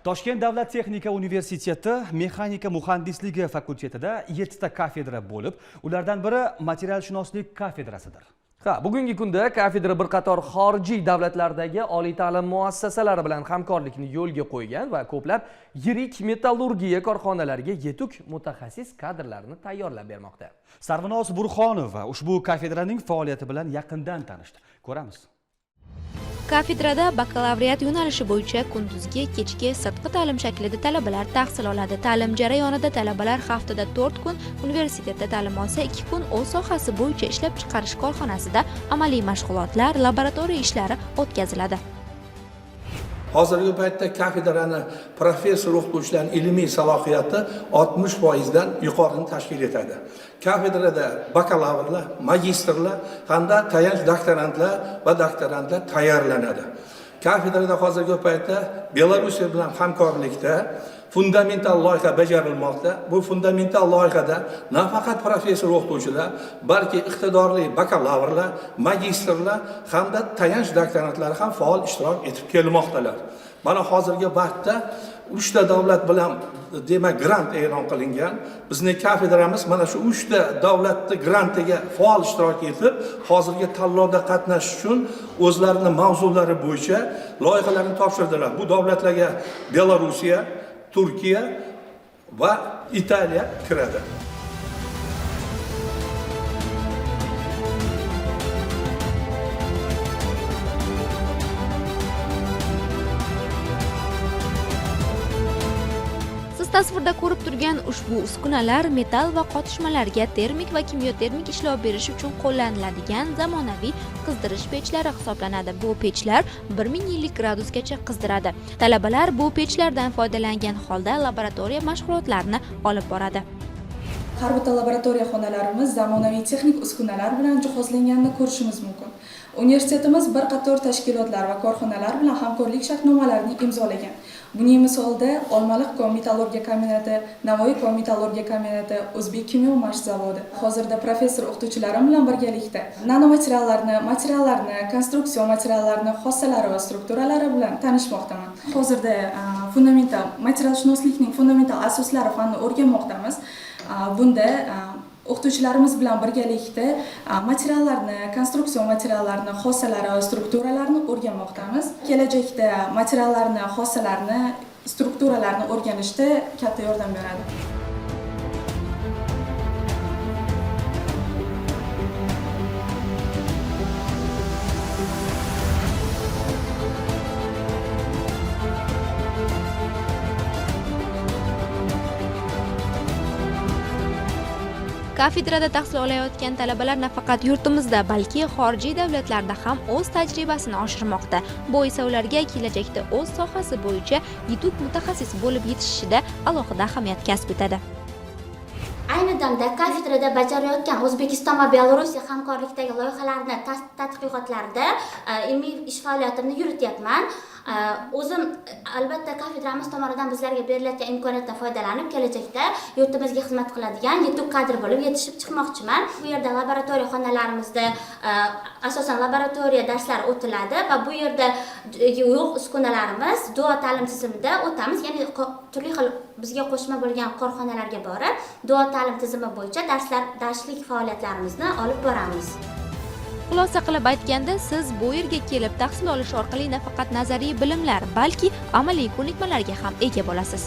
Toshkent davlat texnika universiteti mexanika muhandisligi fakultetida 7 ta kafedra bo'lib, ulardan biri materialshunoslik kafedrasidir. Ha, bugungi kunda kafedra bir qator xorijiy davlatlardagi oliy ta'lim muassasalari bilan hamkorlikni yo'lga qo'ygan va ko'plab yirik metallurgiya korxonalariga yetuk mutaxassis kadrlarni tayyorlab bermoqda. Sarvinoz Burxonova ushbu kafedraning faoliyati bilan yaqindan tanishdi. Ko'ramiz. Kafedrada bakalavriat yo'nalishi bo'yicha kunduzgi, kechki, sirtqi ta'lim shaklida talabalar tahsil oladi. Ta'lim jarayonida talabalar haftada 4 kun universitetda ta'lim olsa, 2 kun o'z sohasi bo'yicha ishlab chiqarish korxonasida amaliy mashg'ulotlar, laboratoriya ishlari o'tkaziladi. Hozirgi paytda kafedrani professor o'qituvchilarning ilmiy salohiyati 60% dan yuqorini tashkil etadi. Kafedrada bakalavrlar, magistrlar hamda tayanch doktorantlar va doktorantlar tayyorlanadi. Kafedrada hozirgi paytda Belorussiya bilan hamkorlikda fundamental loyiha bajarilmoqda. Bu fundamental loyihada nafaqat professor o'qituvchilar, balki iqtidorli bakalavrlar, magistrlar hamda tayanch doktorantlar ham faol ishtirok etib kelmoqdalar. Mana hozirgi vaqtda 3 ta davlat bilan demak grant e'lon qilingan. Bizning kafedramiz mana shu 3 ta davlatning grantiga faol ishtirok etib, hozirgi tanlovda qatnashish uchun o'zlarini mavzulari bo'yicha loyihalarni topshirdilar. Bu davlatlarga Belorussiya, Turkiya va Italiya kiradi. Siz tasvirda ko'rib turgan ushbu uskunalar metall va qotishmalarga termik va kimyotermik ishlov berish uchun qo'llaniladigan zamonaviy qizdirish pechlari hisoblanadi. Bu pechlar 1050 gradusgacha qizdiradi. Talabalar bu pechlardan foydalangan holda laboratoriya mashg'ulotlarini olib boradi. Har bitta laboratoriya xonalarimiz zamonaviy texnik uskunalar bilan jihozlanganini ko'rishimiz mumkin. Universitetimiz bir qator tashkilotlar va korxonalar bilan hamkorlik shartnomalarini imzolagan. Buning misolida Olmaliq kon metallurgiya kombinati, Navoiy kon metallurgiya kombinati, O'zbek kimyo mash zavodi. Hozirda professor o'qituvchilarim bilan birgalikda nanomateriallarni, materiallarni, konstruksion materiallarni xossalari va strukturalari bilan tanishmoqdaman. Hozirda fundamental materialshunoslikning fundamental asoslari fanini o'rganmoqdamiz. Bunda o'qituvchilarimiz bilan birgalikda materiallarni, konstruksion materiallarni xossalari va strukturalarini o'rganmoqdamiz. Kelajakda materiallarni, xossalarini, strukturalarini o'rganishda katta yordam beradi. Kafedrada tahsil olayotgan talabalar nafaqat yurtimizda, balki xorijiy davlatlarda ham o'z tajribasini oshirmoqda. Bu esa ularga kelajakda o'z sohasi bo'yicha yetuk mutaxassis bo'lib yetishishida alohida ahamiyat kasb etadi. Ayni damda kafedrada bajarayotgan O'zbekiston va Belorussiya hamkorlikdagi loyihalarni tadqiqotlarida ilmiy ish faoliyatimni yurityapman. O'zim albatta kafedramiz tomonidan bizlarga berilayotgan imkoniyatdan foydalanib, kelajakda yurtimizga xizmat qiladigan yetuk kadr bo'lib yetishib chiqmoqchiman. Bu yerda laboratoriya xonalarimizda asosan laboratoriya darslari o'tiladi va bu yerda yo'q uskunalarimiz duo ta'lim tizimida o'tamiz. Ya'ni turli xil bizga qo'shma bo'lgan korxonalarga borib, duo ta'lim tizimi bo'yicha darslik faoliyatlarimizni olib boramiz. Xulosa qilib aytganda, siz bu yerga kelib tahsil olish orqali nafaqat nazariy bilimlar, balki amaliy ko'nikmalarga ham ega bo'lasiz.